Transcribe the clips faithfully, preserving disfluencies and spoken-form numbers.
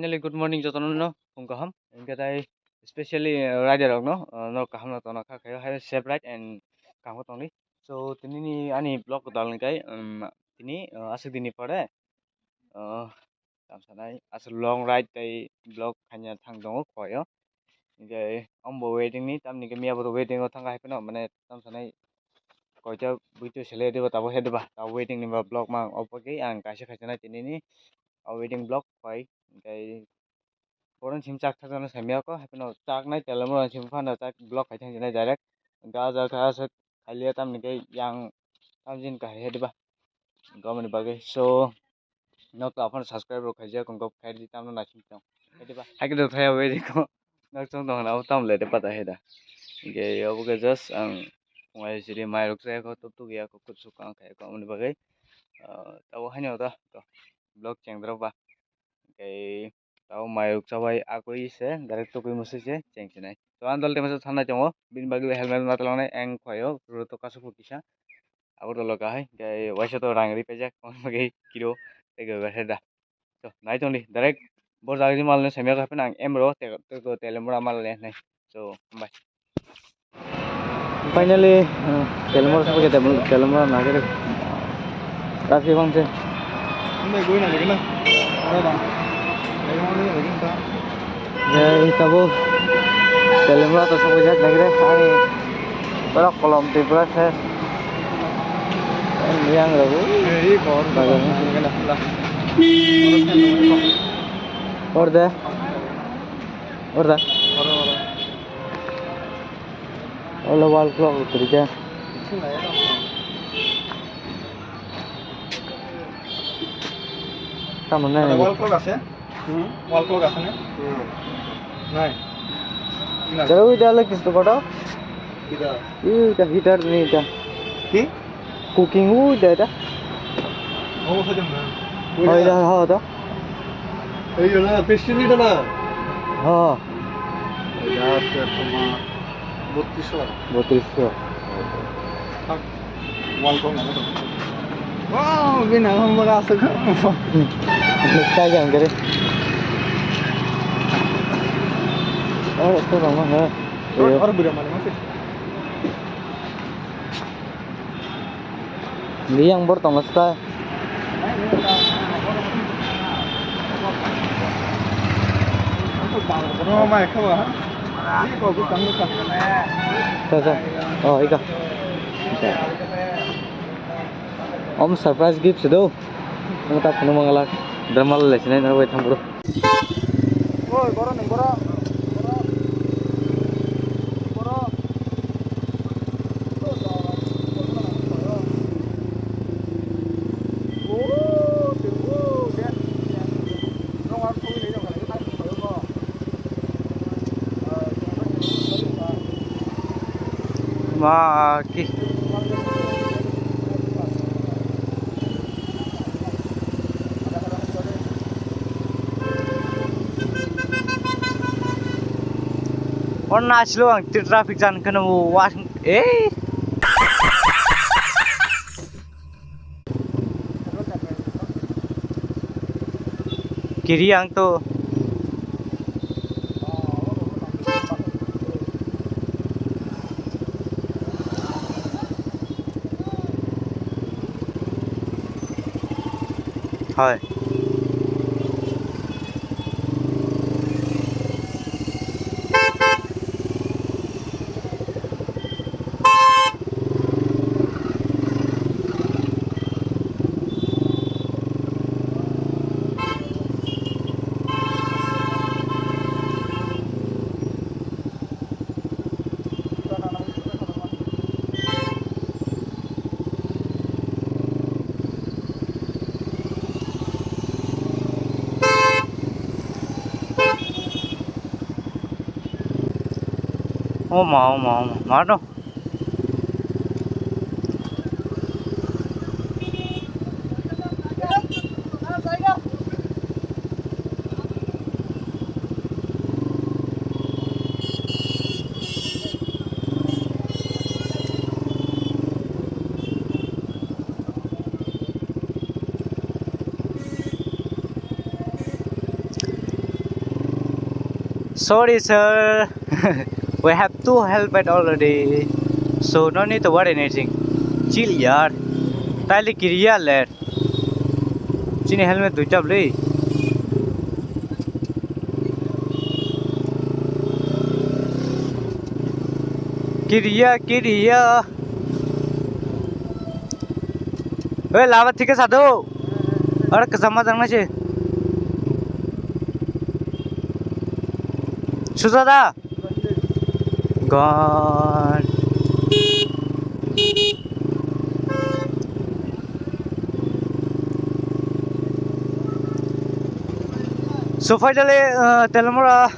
Finally, good morning jotono no, phung kaham. Hingke tai specially, uh, rider rok no, uh, no kaham no tongna kha khayo, hai safe ride and kaham tongdi. So, tini ni ani vlog dal ni kai, um, tini, uh, aswk dini pore, uh, tam sanai, aswk long ride tai vlog khaina thang tongo khoyo. Hingke ombo waiting ni, tamni ke miya bo waiting o thang hai phano, mane tam sanai koita buitu sele diba, tabo he diba, tabo waiting ni ba vlog mang, obo ke ang kaisa khaisa nai tini ni, uh, waiting vlog khoi, hingke Boron sim chak thajana samya ko, hapheno chak nai telemo sim phano chak block khai thang nai direct. Ga ja kha se khalia tamni ke yang tamjin ka he diba. Gomani bagwi. So, nok to aphano subscribe rok khaijak, kong kok khai di tamno naising tong. He diba. Hai ke do thaya we di ko. Nok chong tong na tam le de pata he da. Ge obo ke just ang ngai siri mai rok se ko tuk tuk ya ko kut suk ang khai ko amni bagwi. Ah, tabo haino da. Block cheng dro ba. Tei tabo mai rok chabai akoi se direct tokoi mosoi se cheng sinai. To ang dol tema thanai tongo, bini bagwi helmet ma tolongnai eng khoyo, roro to kasu kisa. Abo dolo kahai, tei waisa to rang ri pejak, omo bagwi kiro tei go berhe da. To nai tongdi, direct bor jagani mal no semya ka phan ang em ro, te, te, te, telemura mal le nai. So, bye. Finally, uh, telemura sabo ke telemura na kere. Traffic bang se. Ei tabo telemura to sabo jak na kere. Ani oro kolom Tripura se. Yang rabu. Ei, kor. Bagan. Order. Order. Olo wall clock rwkha. Tamo nai. Ada wall clock আছে? Hmm? Wall clock আছে না? Hmm. নাই। Chalo, ui dale kis to koto? Kida? Ui ta heater ni ta. Ki? Cooking ui da da. Omo sajam na. Oi da, ha da. Ei na, pastry ni da na. Ha. Ei da, se toma bottrish. Bottrish. Thak, wall ko na. Wow, bina hom baga asuk. Sajam kare. Oh, to rong ha. Or, or bira mane mase. Liyang bor tongo sta. Sa, sa. Oh, ika. Om surprise gift se do. Ang ta phunu mangalak. Drama le sinai na bai thang bro. Oi, borok ni borok. Borok. Borok. Ma ki. Oro naisilo ang traffic jam kheno wasing, eh. Kiri ang to. Hoi. O ma, o ma, o ma, ma do. Sorry, sir. We have two helmet already. So, no need to worry anything. Chill, yaar. Taile kiriya let. Chini helmet duita bwlwi. Kiriya, kiriya. Oi, lama thike sado. Aro kwcham majang nai se. Suja da. Gone. So finally, uh, Telamura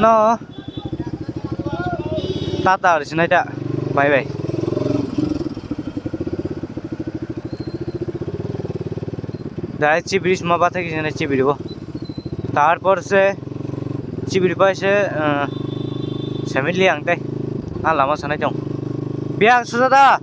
no Tata ori sinai ta. Bye bye. Dai chibiri sma bathai khe chibiri bo. Tarpor se chibiri pai se, ah, semi li ang tei. Ah, lama sanai tong. Biang suja da.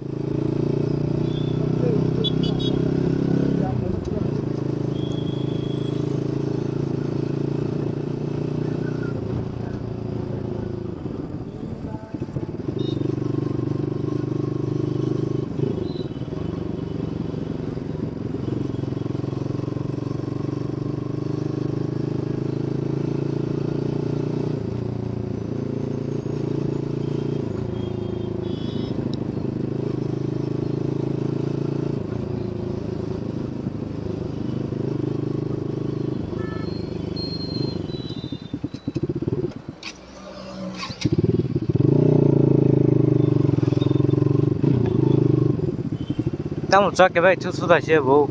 Tamo chak khe bai thu suda se bo.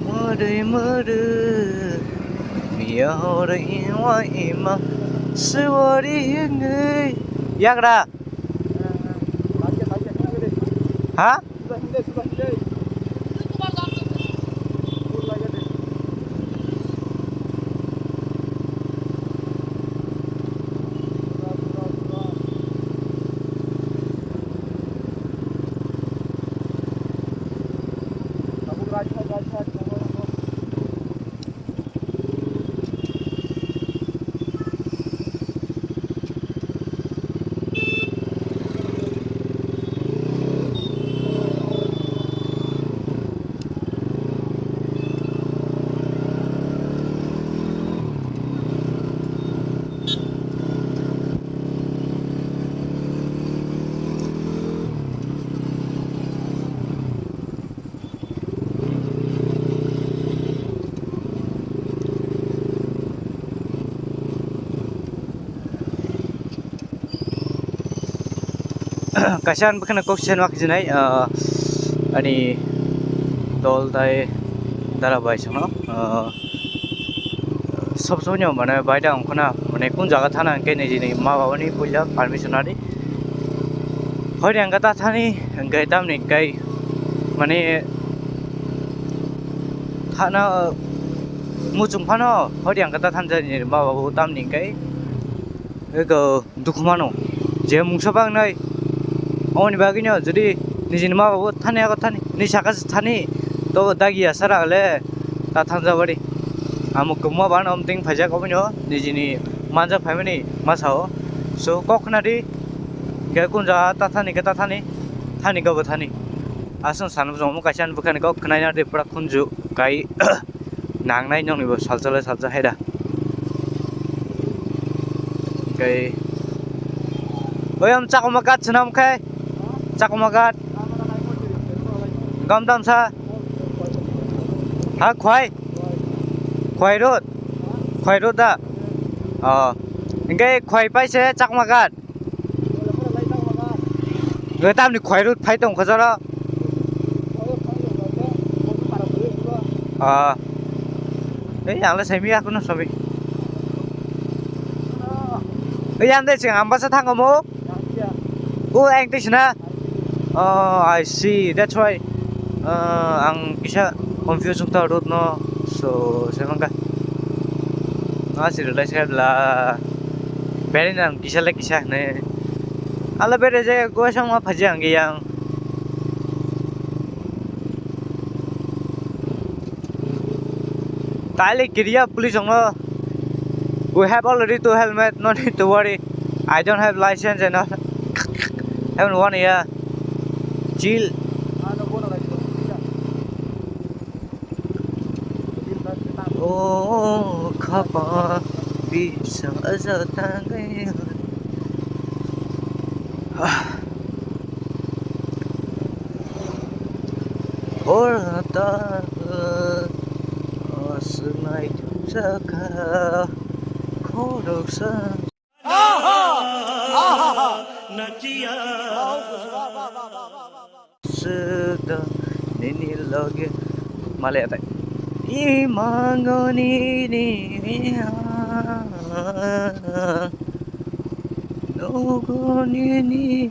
Murui murui miya horo iwa ima suwari hingui. Yagra. Ha? Kaisa ang bwkhano kok se nukjinai, ah, ani dol tai dara bai songno, ah, sob somoi no mane bai da ongkhorna mane kun jaga thana hwnkhe nijini ma babani puila permission nadi. Hoi rang ta thani hwnkhe tamni kai mane thana muchung phano hoi rang ta thani ma babu tamni kai ego. Dukhu mano je mungsa bang nai. Aboni bagwino jodi nijini ma babu thani, ako thani, ni saka se thani, to dagi asara le ta thangjak bari. Amo kwma ban om ting phaijak, obonio nijini manjak phaimani ma sao. So kok khna di, ge kun jaga ta thani, ge ta thani, thani ge bo thani. Aswng sana bujong mo kaisa ani bwkhani kok khna ya de pura khunju kai. Nangnai nokni bo salsa le salsa hai da. Kai. Oi, am Chakma Ghat swnam khai. Chakma Ghat. Gam dam sa. Ha, Khwai. Khwai Road. Khwai Road da. Oh. Hingke Khwai pai se Chakma Ghat. Ge tamni Khwai Road phai tong kho jora. Ah. Ei, ang le sai miya kuno sobi. Ei, ang de sing ambasa thango mo. O, ang de sina. Oh, I see. That's why, uh, ang kisa confuse wngkha road no. So, se mangka. Ah, sir, lai se bla. Bere nang kisa le kisa ne. Ala bere je go sang ma phaji ang yang. Tali kiria police ongno. We have already two helmet, no need to worry. I don't have license and all. Haven't one year. Chill. Oh, khapa bisa aja tanggai. Hor ta asnai jaka khoroksa. Sudo nini loge male atai. Imango nini nogo nini.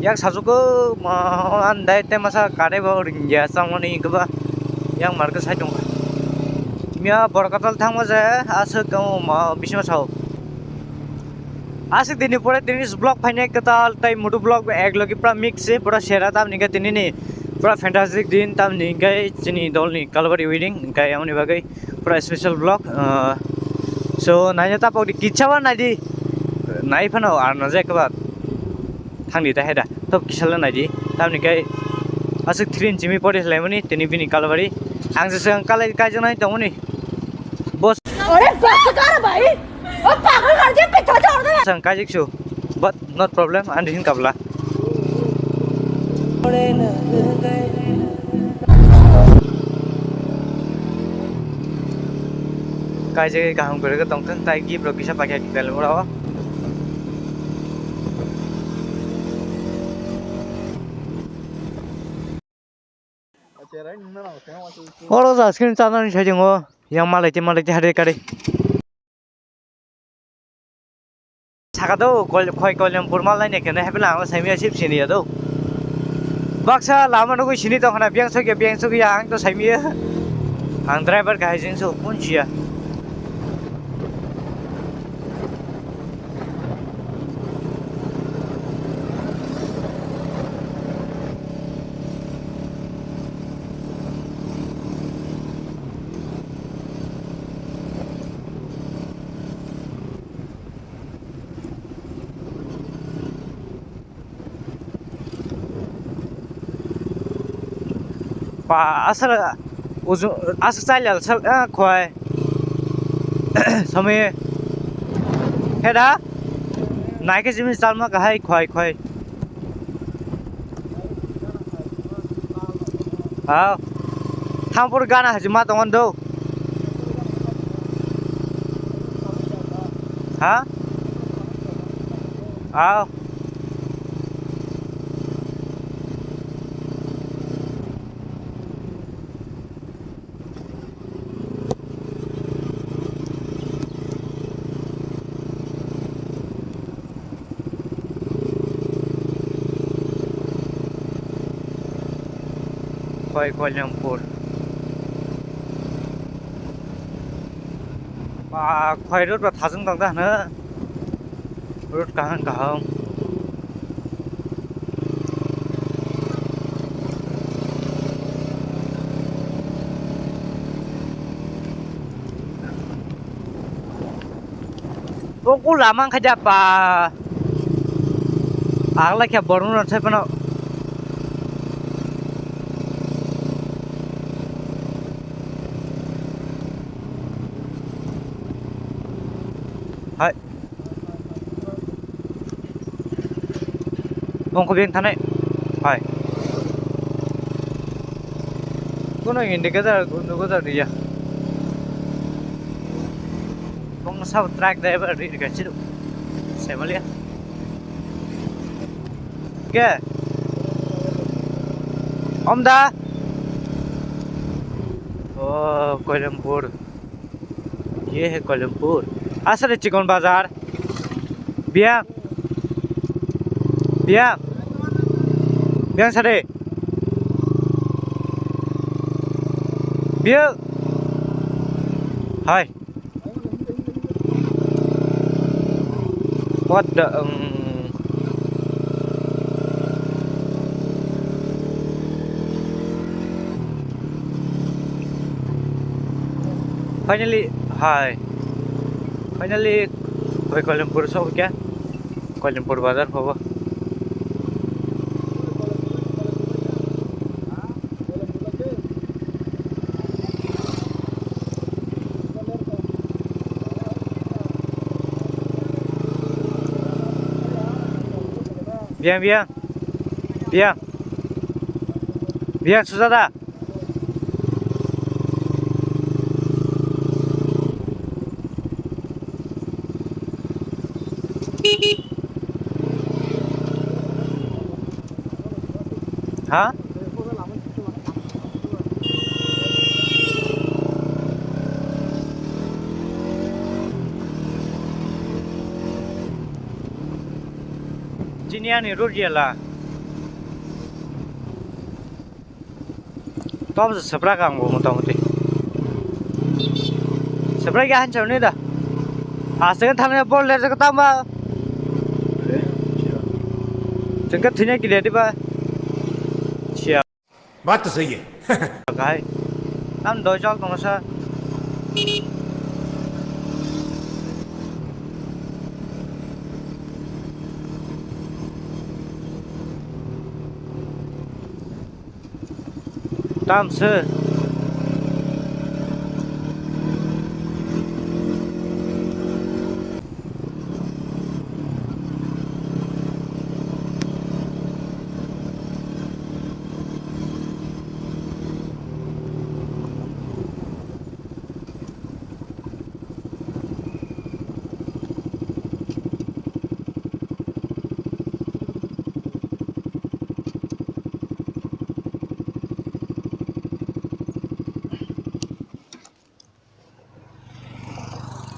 Yak sajugo ma andai te masa kare bo ringya samani keba yang marke sai tong. Mia borkatal thangma je aswk kamo ma bisma sao. Aswk dini pore tini vlog phainai kwtal tai mudu vlog ek logi pura mix se pura sera tamni khe tini ni pura fantastic din tamni khe chini dolni Kalbari wedding khe amoni bagwi pura special vlog. So naina tapok di kichaba naidi nai phano ar na je keba thangdi ta heda top kisala naidi tamni khe aswk three inch mi pore laimani tini bini Kalbari ang je swkang kalai kaijaknai tongmani. Bos. Are bas kar bhai. O pagal kar diya, pitha chor de. Sang kajik su, but not problem, and hin kabla. Kaijak kaham kwrwi khe tongthung, tai gift rok kisa paikha kiphel mura o. Oro ja screen charnani saichung o yang malai te malai te hade kade. Saka do khoi Koilampur malai ne kene hebla ang saimia sip sini ya do. Baksa lama nugui sini tong khana biang sok ya biang sok ya ang to saimia. Ang driver kahai jeng so punchi ya. Ba asal uju asal chal sal khoi. Sami heda naike jimi chalma kahai khoi khoi. Ha. Thampur gana haji ma tongon do. Ha? Aw. Khoi Koilampur. Ba, khoi road ba thajwng tong da hwno. Road kaham kaham. Bo kula mang khaja pa. Ang lai khe borok no sai phano. Hai. Bongkho beng thanai. Hai. Kono indicator, indicator riya. Bong sab truck driver ri ri kachiro. Semalia. Ke? Omda? Oh, Koilampur. Ye hai Koilampur. Asare chikon bazar. Biya. Biya. Biya sare. Biya. Hai. What the, um, finally, hi. Finally, koi Koilimpur sok kya? Koilimpur bazar hobo. Biang, biang. Biang. Biang, Sujata. Ha? Chini ani road yala. Tom se seprak ang bo motamuti. Seprak ya hanchau ni da. Aste ke thamne bol le ke tamba. Jengke thine kile diba. Sia. Baat to sahi hai. Kai. Tam doi chok tong sa. Tam se.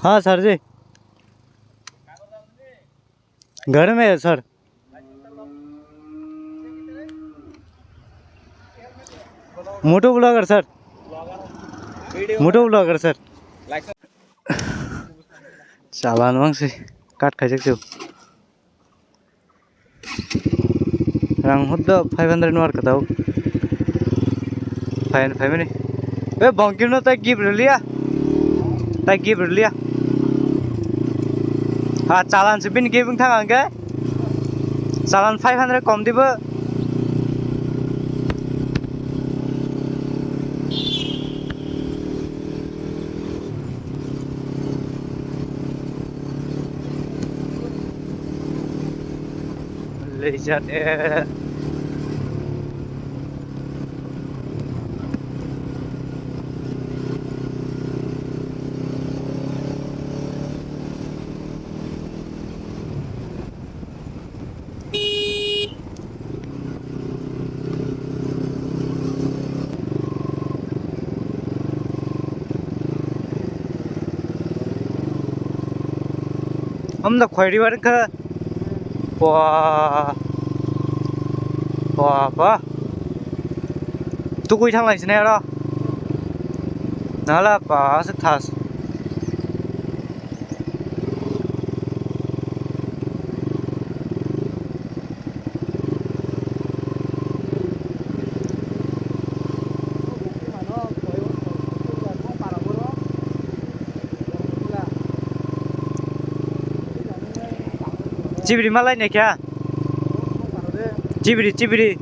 हाँ sir ji, घर में है sir. Motu blogger sir, Motu blogger sir. Chalani mangsi cut khaijak se. Rang huddo five hundred nuar katao. Fine, fine mani. E bongkir no tai gift rwliya. Tai gift rwliya. Ha, chalani se bini gift wngthang angkhe. Chalani five hundred kom dibo. Lei jat e. Amda khoi ribar kha. Pua. Pua, pua. Tukui thanglai sinai aro. Nala pa aswk thas. Chibiri malai ne kya? Chibiri, chibiri.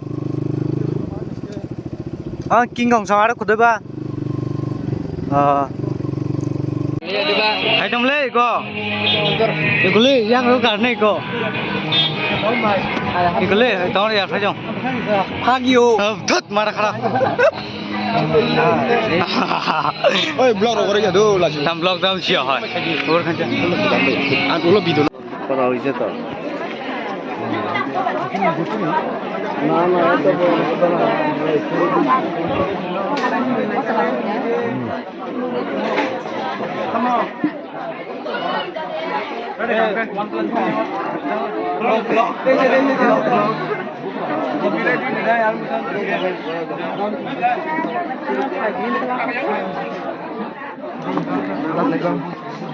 Ah, King Kong song aro khudoi ba. Ah. Hai dong le ko. Ikuli yang ro kar ne ko. Ikuli dong ya phai dong. Phagio. Thut mara khara. Oi, vlog rok ore ya do lasi. Tam vlog dam sia hai. Ur khan. An ulo video. Kora hoise to. Na, na, to.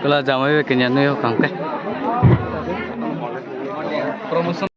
Kela jamai be kenya nui ho kangke. Promotion.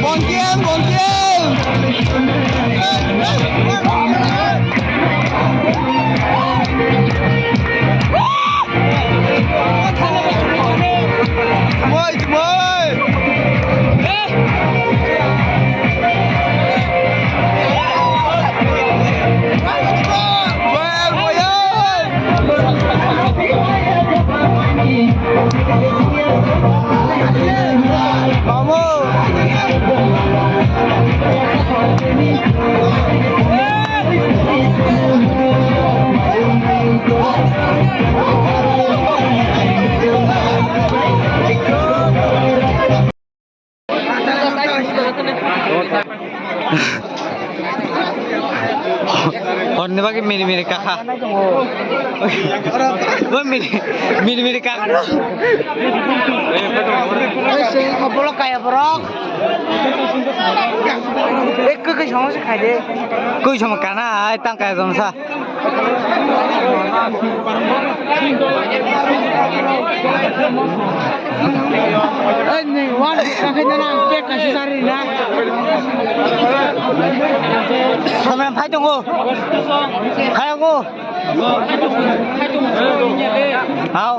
Bongkil, bongkil. Moi, moi. Horni bagwi miri miri kakha. Bo miri, miri miri kakha. Oi, se, obolok kaya borok. Ek koi koi somosya khai de. Koi somosya kana, ai tang kaya somosya. Samrang phai tongo. Phai tongo. Hao.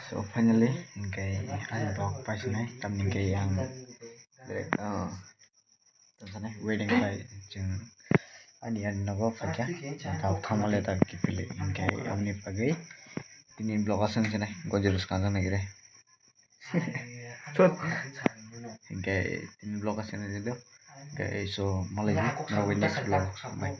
So finally, hingke ani bok paisonai, tamni hingke ang direct, oh, tongsanai wedding bai chwng ani, ani nogo phaikha, tamo le ta kiphilwi hingke aboni bagwi tini vlog aswk wngsinai, gojro swkang nai gre. Hingke tini vlog aswk wngsinai do, hingke so malai norok bai next vlog bai.